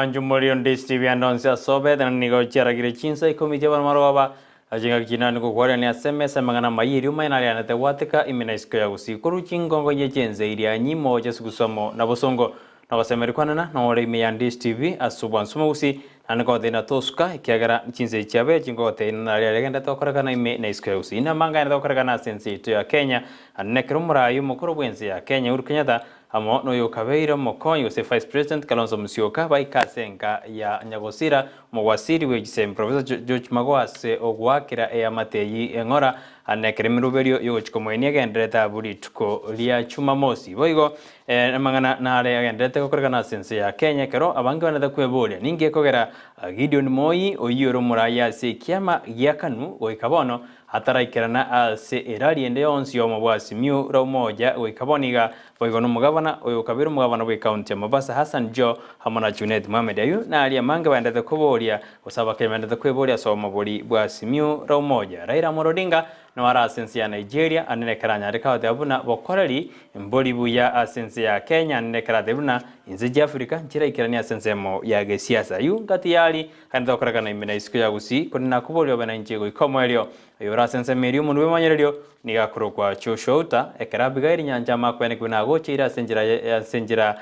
Omwancho moriro ndisirie ande onsi ase obete, na nigo chiaragire chinsa ikomi chi'abaromorogoba, na chingaki chinani gokwarania ase emesa amang'ana amayia erio omanyene arianete gwateka ime na isiko ya gusii korwa chingongo inye chi'ense iria nyimo chi'esugusu amo na bosongo. Na gosemeria kwane na ore ime ya Ndish TV ase obwansu mogusii, naende nkogoteina tosuka, ekiagera chinsa echi chiabeire chinkogoteina naria riagenderete gokorekana ime na isiko ya gusii. Namanga agenderete gokorekana ase ense yaito ya Kenya, naende nekero omoraai omokoro bw'ense ya Kenya Uhuru Kenyatta Amo noyokabeire omokonyi gose Vice President Kalonzo Musyoka baika ase enka ya Nyagosira omogwasiri bwe chisemi Professor George Magoha ase ogoakera eamate eyio eng'ora ane ekero emeroberio yogochia komoenia egendererete abwo rituko ria Chumamosi. Boigo amang'ana nare agendererete gokorekana ase ense ya Kenya ekero abange banete kweboria ninki gekogera Gideon Moi oyio ore omoraia ase ekiama gia Kanu goika bono Ataraikerana ase erari ende yonsi y'omobwasi Miu Raumoja goika bono iga, boigo nomogabana oyo okabeire omogabana bw'ecounty ya Mombasa Hassan Joho amo na Junet Mohamed. Ayio naria amange baendete koboria gose abakenya baendete kweboria ase omobori bwa Simiyu Raumoja. Raila Amolo Odinga noo are ase ense ya Nigeria ande nekero anyare kagoteba buna bokoreri mbori buya ase ense ya Kenya ande nekero atebire buna inse chi'Africa nchiraikeranie ase ensemo ya gesiasa. Ayio ngati yari Naende tokorekana ime na isiko ya gusii, korende nakoboria obe nainche goika omoerio. Oyore ase ensemo eria omonwa bw'emanyererio nigo akorokwa Joshua Uta, ekero Abigaili nyancha amakwenekigwe na agocheire ase enchera ase enchera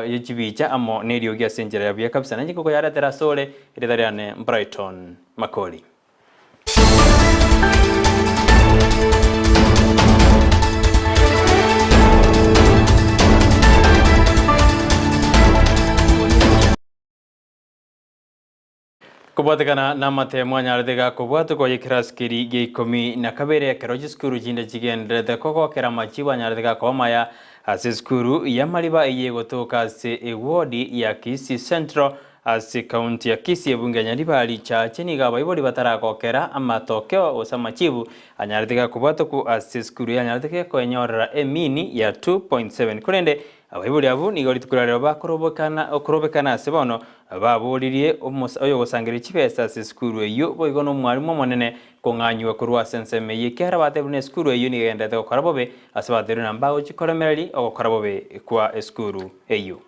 ye chibicha amo neriogi ase enchera ya buya kabisa. Nainche ngokoyaretera asore, erieta riane Brighton Makori. Kobwatekana namatemo anyarete gakobwatwa koye ekerasi keria gia ikomi na kabere ekero chisukuru chinde chigendererete kogokera amachibu anyarete gakoba amaya ase esukuru y'amariba eyio egotoka ase ewodi ya Kisii Central ase ekaunti ya Kisii ebunge ya Nyaribari Chache nigo abaibori bataragokera amatokeo gose amachibu anyarete gakobwatwa ase esukuru eyio anyarete gekoenyorera emini ya 2.7 korende Abaibori abwo nigo rituko riarero bakorobekana okorobekana ase bono baboririe omosa oyogosangereria chibesa ase esukuru eyio boigo nomwalimu omonene kong'anyigwa korwa ase ensemo eyio ekiagera batebire buna esukuru eyio nigo egendererete gokora bobe ase batebirie na mbagochia koremereria ogokora bobe kwa esukuru eyio.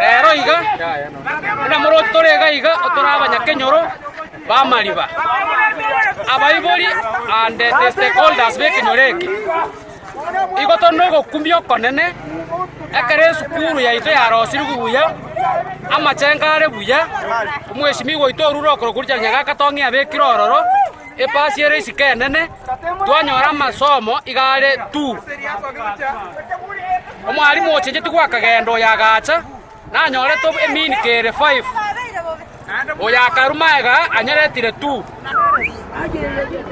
Rero iga, buna moroche tore iga iga, tore abanyakenyoro b'amariba, abaibori and the stakeholders b'ekenyoro eke. Igo tore nogokumia okonene, ekero esukuru yaito yarosirigwe buya, amachengo are buya, omweshimiwa oito orure okorokwa Richard Nyagaka Tong'i abekire ororo. Epasi ere isiko enene, twanyora amasomo iga are tu. Omwalimu ochenchetie gwakagenda oyo agacha, nanyorete eminiko ere five, oyo akarwa magega anyeretire two.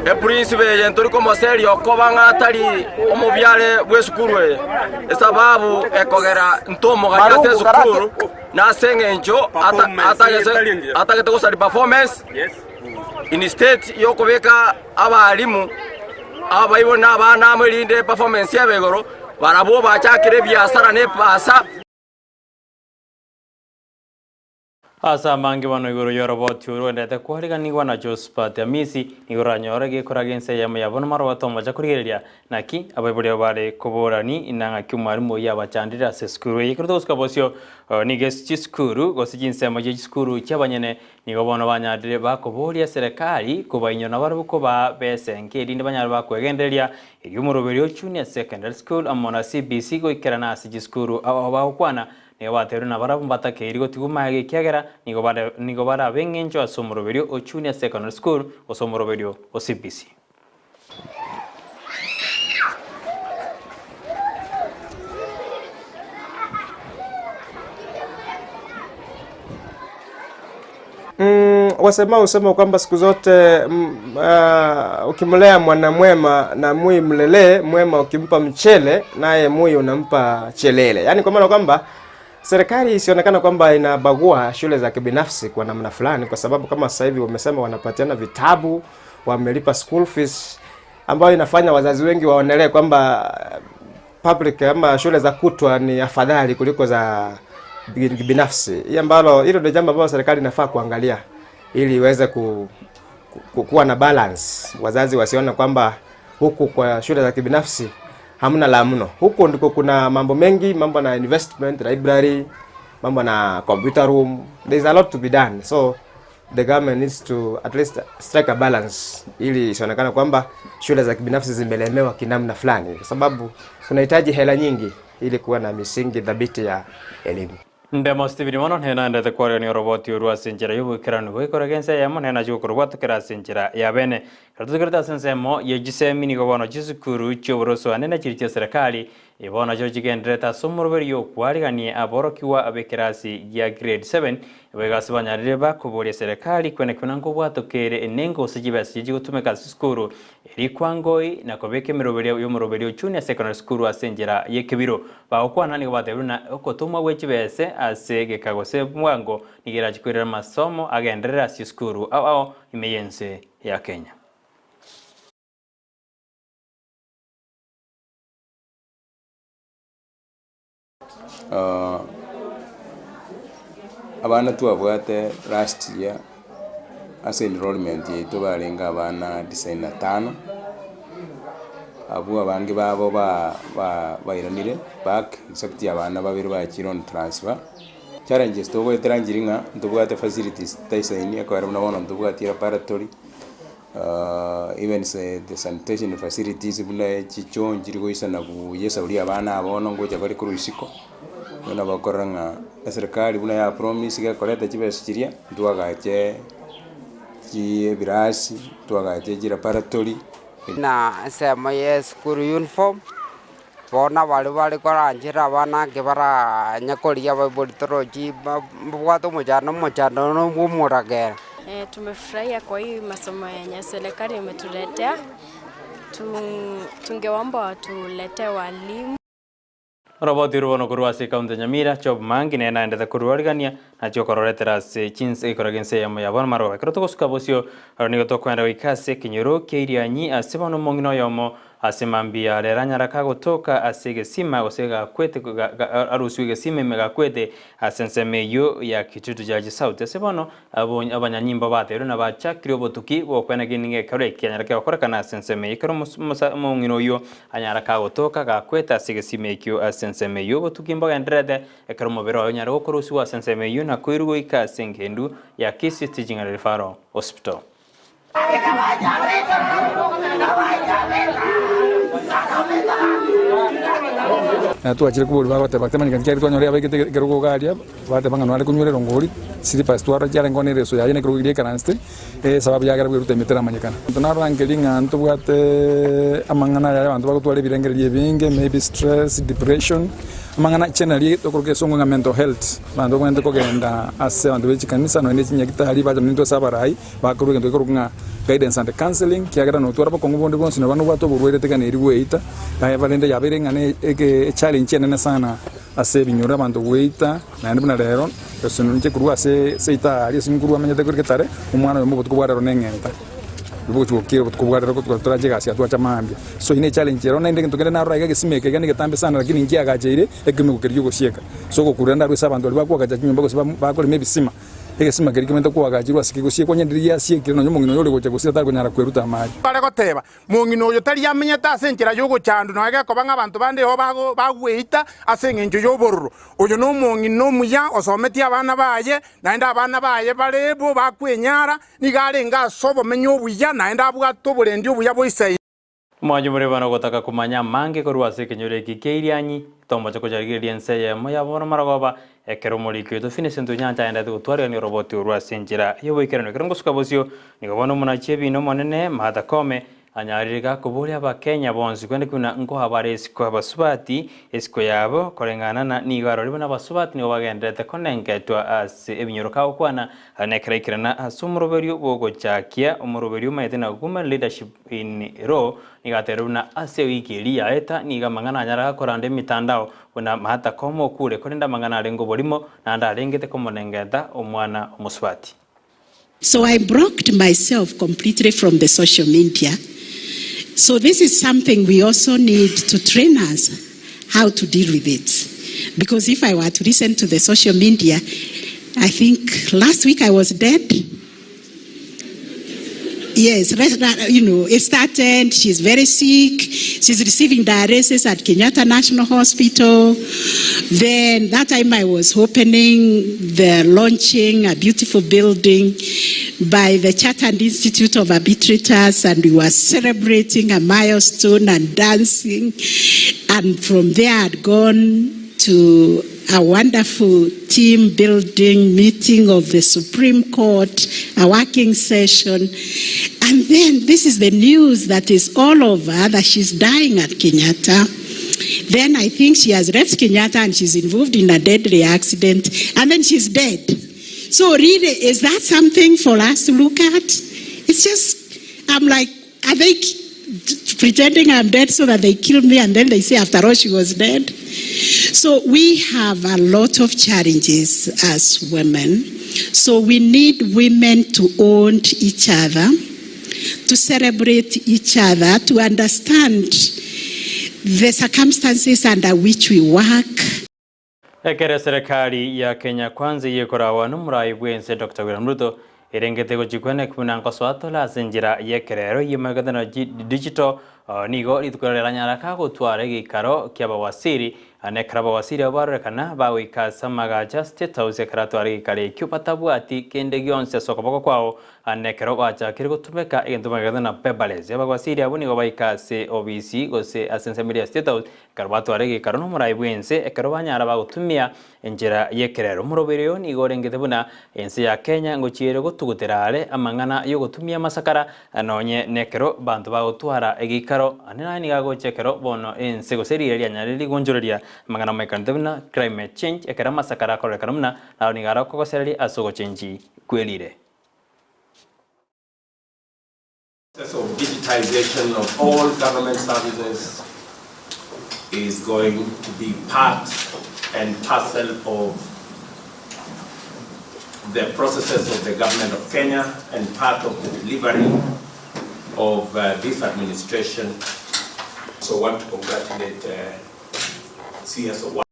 Eprinciple eye ntori komoseria okoba ng'a tari omobiare bw'esukuru eye, esababu ekogera ntomogania ase esukuru nase eng'encho atagete gosaria performance. Instead yokobeka abalimu abaibori na abana amo erinde performance ebe igoro, barabwo bachakire ebiasara na epasa. Ase amange bono igoro y'oroboti orwendete kwariganigwa na Josephat Amisi, nigo oranyore gekoraga ense eyemo ya bono marogoto omocha korigereria naki abaibori abo bare koborani na ng'aki omwalimu oyio abachandire ase esukuru eye. Ekero togosuka bosio nigo chisukuru gose chinsemo chie chisukuru chi'abanyene Nigo bono banyarire bakoboria serekari kobainyora nabarabwo kobaa besa enke erinde banyare bakwegendereria erio omoroberi o Junior Secondary School amo na CBC goikerana ase chisukuru ao bagokwana nigo batebirie nabarabwo mbatakeiri gotigwa magega ekiagera nigo bare nigo bare abeng'encho ase omoroberi o Junior Secondary School gose omoroberi o CBC. Mm, wasema husema kwamba siku zote mm, uh, ukimlea mwana mwema na mui mlelee mwema, ukimpa mchele naye mui unampa chelele. Yaani kwa maana kwamba serikali isionekana kwamba inabagua shule za kibinafsi kwa namna fulani, kwa sababu kama sasa hivi wamesema wanapatiana vitabu, wamelipa school fees ambayo inafanya wazazi wengi waonelee kwamba public ama shule za kutwa ni afadhali kuliko za binafsi. Hii ambalo hilo ndio jambo ambalo serikali inafaa kuangalia ili iweze ku, ku, kuwa na balance, wazazi wasione kwamba huku kwa shule za kibinafsi Hamna la mno. Huko ndiko kuna mambo mengi, mambo na investment, library, mambo na computer room. There is a lot to be done. So the government needs to at least strike a balance ili isionekane kwamba shule za kibinafsi zimelemewa kinamna fulani, kwa sababu kunahitaji hela nyingi ili kuwa na misingi thabiti ya elimu. Ndemo Stephen mono nere kwarania oroboti orwo ase enchera y'oboikeranu goikora ense eyemo nere nachia gokorobwatokera ase enchera ya bene. Ekero totokerete ase ensemo ye chisemi nigo bono chisukuru chi'oboroso ane na chiria chia serikali bono nachio chigendererete ase omoroberi y'okwarigania aborokigwa ab'ekerasi gia grade 7 boigo ase banyarire bakoboria serikali kwenekwa na nkobwatokere enengo gose chibesa chiria chigotumeka ase esukuru eri kwangoi na kobeka emeroberio y'omoroberio Junior Secondary School ase enchera y'ekebiro. Bagokwana nigo batebirie buna okotomwa gwe chibese ase egeka gose bwango nigo erachi koirera amasomo agenderere ase chisukuru ao ao ime y'ense ya Kenya. Abana twabwate last year ase enrollment yaito barenge abana tisaini na tano, abwo abange babo ba ba bairanire back except abana babere bachire on transfer. Challenges togoetera nchiri ng'a ntobwate facilities taisaini ekero buna bono ntobwati laboratory, even the sanitation facilities buna chichoo nchiri goisana buya esauri abana aba bono ngocha bare korwa isiko, bono bakorora ng'a eserikari buna ya promise gekoreta chibesa chiria, ntwagache chi ebirasi, twagache chilaboratory. Na ensemo ye esukuru uniform, bono abaria bare koranchera abana nki baranye korigia abaibori torochi mbabwate omochando omochando one bwa omoragera. Tumefurahia kwa hii masomo yenye serikali imetuletea. Tungeomba watuletee walimu. Oroboti orwo bono korwa ase ekaunti ya Nyamira, Job Mangi nere naendete korwarigania nachia okororetera ase chinse ekero gi'ense eyemo ya bono maroba. Ekero togosuka bosio, aro nigo tokoenda goika ase ekenyoro kia Irianyi ase bono omong'ina oyomo ase mambia rero anyara kagotoka ase egesima gose gakwete arusiwe egesima ime gakwete ase ensemo eyio ya Kitutu Church South. Ase bono abanyanyimbo bateirwe na bachakire obotuki bw'okwenagia nigo ekero eki anyara kegokorekana ase ensemo eyio. Ekero omong'ina oyio anyara kagotoka gakwete ase egesima ekio ase ensemo eyio, obotuki mbogendererete ekero omobere oye onyare gokorusigwa ase ensemo eyio na koirwa goika ase engendu ya Kisii Teaching and Referral Hospital. Na twachire koboria bagoteba temanyekani kiagera twanyora yabaikete ekerogo iga aria, bateba ng'a nare konywa erongori, slippers twarora chiarenge one ereso yaye na ekerogo keria ekaransete, esababu yagera bweruta ime teramanyekana. Intwe narangerie ng'a ntobwate amang'ana aya abanto bagotwara ebirengererio ebinge, maybe stress, depression, amang'ana generally tokoroka esongo ng'a mental health, abanto babwenerete kogenda ase abanto be chikanisa nonya ne chinyagitari bacha intwe ase abarai. Bakorwa egento gekorokwa ng'a guidance and counselling, ekiagera notware bokong'u bonde bwonsi noba nobwate oborwaire teganeri gweita, aye barende yabeire ng'a ne eke echallenge enene sana ase ebinyoro abanto gweita, naende buna rero, gose inche korwa ase seita aria ase nkorwa amenyete kore getare, omwana oyomo obotuko bwa rero neng'enta, bogochia gokira obotuko bwa rero gotuka torache egasi aya twacha mambia. So eyio ne echallenge ero, naende egento kende narora iga egesima eke iga negetambe sana lakini nkiagacheire, ekemego keria giogosieka. So ogokurera ndarwe ase abanto baria bakoagacha chinyomba gose bakorema ebisima. Egesima keria kemente koagachirwa ase kegosiekwa onye ndiri giasiekire, nonya omong'ina oyo ore gocha gosira tari konyara kweruta amaache. Bare goteba, Mong'ina oyo tari amenyete ase enchera y'ogochandwa, nonya gekoba ng'a abanto bande igo bagweita ase engencho y'obororo. Oyo nomong'ina omuya osometie abana baye, naende abana baye bare bo bakwenyara, nigo arenge ase obomenyo obuya, naende abwate oborendi obuya bwa Isiraeli. Omwancho more bono ogotaka komanya amange korwa ase ekenyoro eke kia Irianyi, tomoche kocharigereria ense eyemo ya bono marogoba, ekero omoriki oito Vincent Onyancha aendete gotwarigania oroboti orwo ase enchera y'oboikeranu. Ekero ngosuka bosio, nigo bono omonachi ebiina omonene Martha Koome anyarire gakoboria Abakenya bonsi kwende buna nkoa bare isiko abasubati isiko yabo koreng'ana na nigo arorire buna abasubati nigo bagendererete konengetwa ase ebinyoro kagokwana Nekero aikerana ase omoroberio bw'ogochakia omoroberio omanyete na Women Leadership in Law, nigo atebirie buna ase ewiki eria yaeta nigo amang'ana anyare gakoranda emitandao buna Martha Koome okure korende amang'ana arenge oborimo naende arengete komonengeta omwana omosubati. So I blocked myself completely from the social media. So this is something we also need to train us how to deal with it. Because if I were to listen to the social media, I think last week I was dead. Yes, you know, it started, she's very sick, she's receiving dialysis at Kenyatta National Hospital. Then that time I was opening the launching a beautiful building by the Chartered Institute of Arbitrators and we were celebrating a milestone and dancing and from there I'd gone to a wonderful team building meeting of the Supreme Court, a working session. And then this is the news that is all over that she's dying at Kenyatta. Then I think she has left Kenyatta and she's involved in a deadly accident and then she's dead. So really, is that something for us to look at? It's just, I'm like, are they pretending I'm dead so that they kill me and then they say after all she was dead? So we have a lot of challenges as women. So we need women to own each other, to celebrate each other, to understand the circumstances under which we work. Ekero eserekari ya Kenya Kwanza eyio ekorawa nomorai bw'ense Doctor William Ruto erengete gochia kweneki buna nkosoa tore ase enchera y'ekerero eyio emanyekete na digital nigo rituko riria riranyare kagotwara egeikaro ki'abawasiri na ekero abawasiri abwo barorekana bagoika ase amagacho a State House ekero atwara egeikaro ekio batabwati kende gionsi ase okoboko kwao na ekero bachakire gotumeka egento emanyekete na paperless. Abawasiri abwo nigo baika ase obisi gose ase ensemo eria ya State House Ekero batwara egeikaro nomorai bw'ense, ekero banyara bagotumia enchera y'ekerero. Omoroberi oyo nigo orengete buna ense ya Kenya ngochia ere gotugutera are amang'ana y'ogotumia amasakara nonye nekero banto bagotwara egeikaro. Ande naye nigo agocha ekero bono ense gose riire rianyarire rigonchoreria amang'ana amaikanete buna climate change ekero amasakara akororekana buna naro nigo arokogosereria ase ogochenchi kwerire. Process of digitization of all government services is going to be part and parcel of the processes of the government of Kenya and part of the delivery of uh, this administration. So I want to congratulate uh, CSO.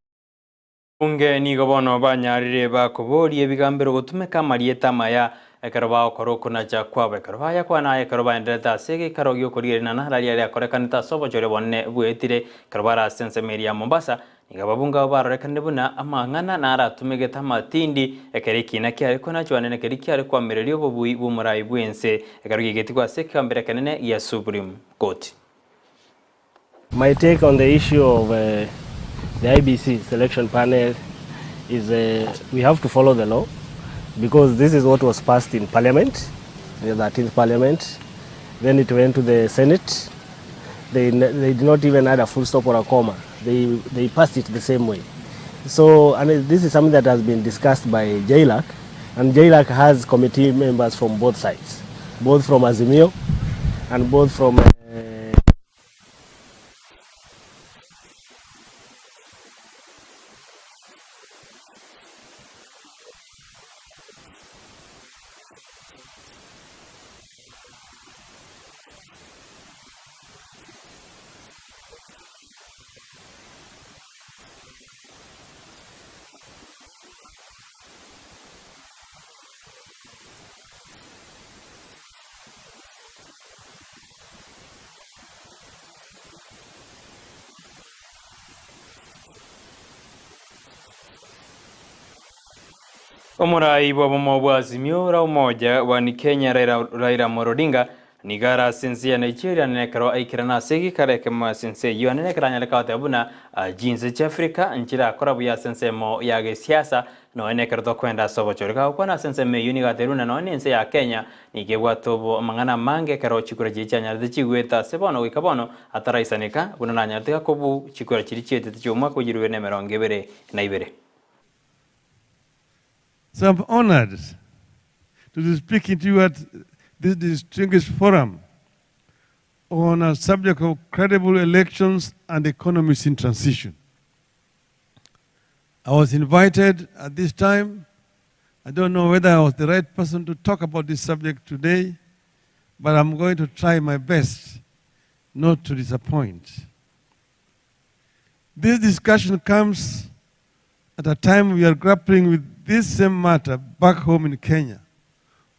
Bunge nigo bono banyarire bakoboria ebigambero gotumeka amarieta amaya ekero bagokora okonacha kwabo ekero bayakwana aya ekero baendererete ase egeikaro gi'okorigia rinana raria riakorekanete ase obochori obonene bwetire ekero bare ase ensemo eria ya Mombasa. Nigo ababunge abwo barorekanire buna amang'ana naratumegete amatindi ekero ekiina kiare konachwa naende keria kiare koamereria obobui bw'omorai bw'ense ekero giagetigwe ase ekegambero ekenene gia Supreme Court. My take on the issue of uh, the IBC selection panel is uh, we have to follow the law because this is what was passed in parliament, the 13th parliament. Then it went to the Senate. They, they did not even add a full stop or a comma. They, they passed it the same way. So, and this is something that has been discussed by JLAC, and JLAC has committee members from both sides, both from Azimio and both from uh, Omorai bw'obomo bwa Azimio la Umoja One Kenya Raila Raila Amolo Odinga nigo are ase ense ya Nigeria nere ekero aikerana ase egekaro ekemo ase ense eyio nere ekero anyare goteba buna chinse chia Africa nchirakora buya ase ensemo ya gesiasa Nonya nekero tokoenda ase obochori gagokwana ase ensemo eyio nigo atebirie buna nonya nense ya Kenya nigo ebwate obo amang'ana amange ekero chikura chiria chianyarete chigwete ase bono goika bono ataraisaneka buna nanyarete gakobu chikura chiria chietete chi'omwaka o 2022. So I'm honored to be speaking to you at this distinguished forum on a subject of credible elections and economies in transition. I was invited at this time. I don't know whether I was the right person to talk about this subject today, but I'm going to try my best not to disappoint. This discussion comes at a time we are grappling with this same matter back home in Kenya,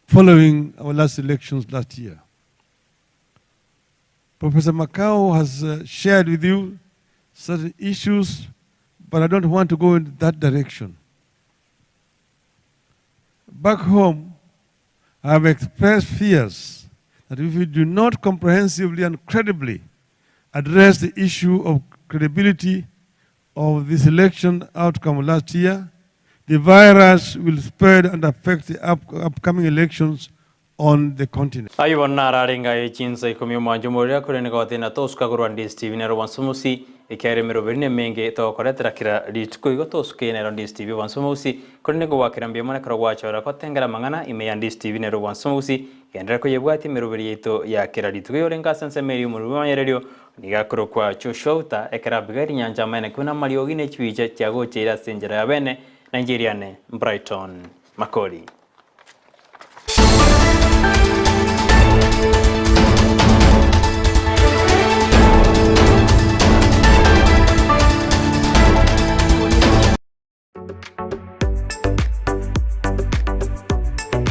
following our last elections last year. Professor Makau has shared with you certain issues, but I don't want to go in that direction. Back home, I have expressed fears that if we do not comprehensively and credibly address the issue of credibility of this election outcome last year, the virus will spread and affect the up, upcoming elections on the continent. Ayio bono nararenge aye chinsa ikomi omwancho omorero korende gotenda tosuka korwa Ndisi TV nero Bonsi Mosi, ekiagera emeroberi nemenge togokoretera kera rituko igo tosuke nero Ndisi TV Bonsi Mosi, korende nkogwakera mbuya mono ekero gwachora gotengera amang'ana ime ya Ndisi TV nero Bonsi Mosi, genderera koyebwatia emeroberi yaito ya kera rituko yorenge ase ensemo eria omorwoti bw'amanyererio nigo akorokwa Joshua Uta ekero Abigaili nyancha amaene buna amariogi ne chibicha chiagocheire ase enchera ya bene na inche eriane Brighton Makori.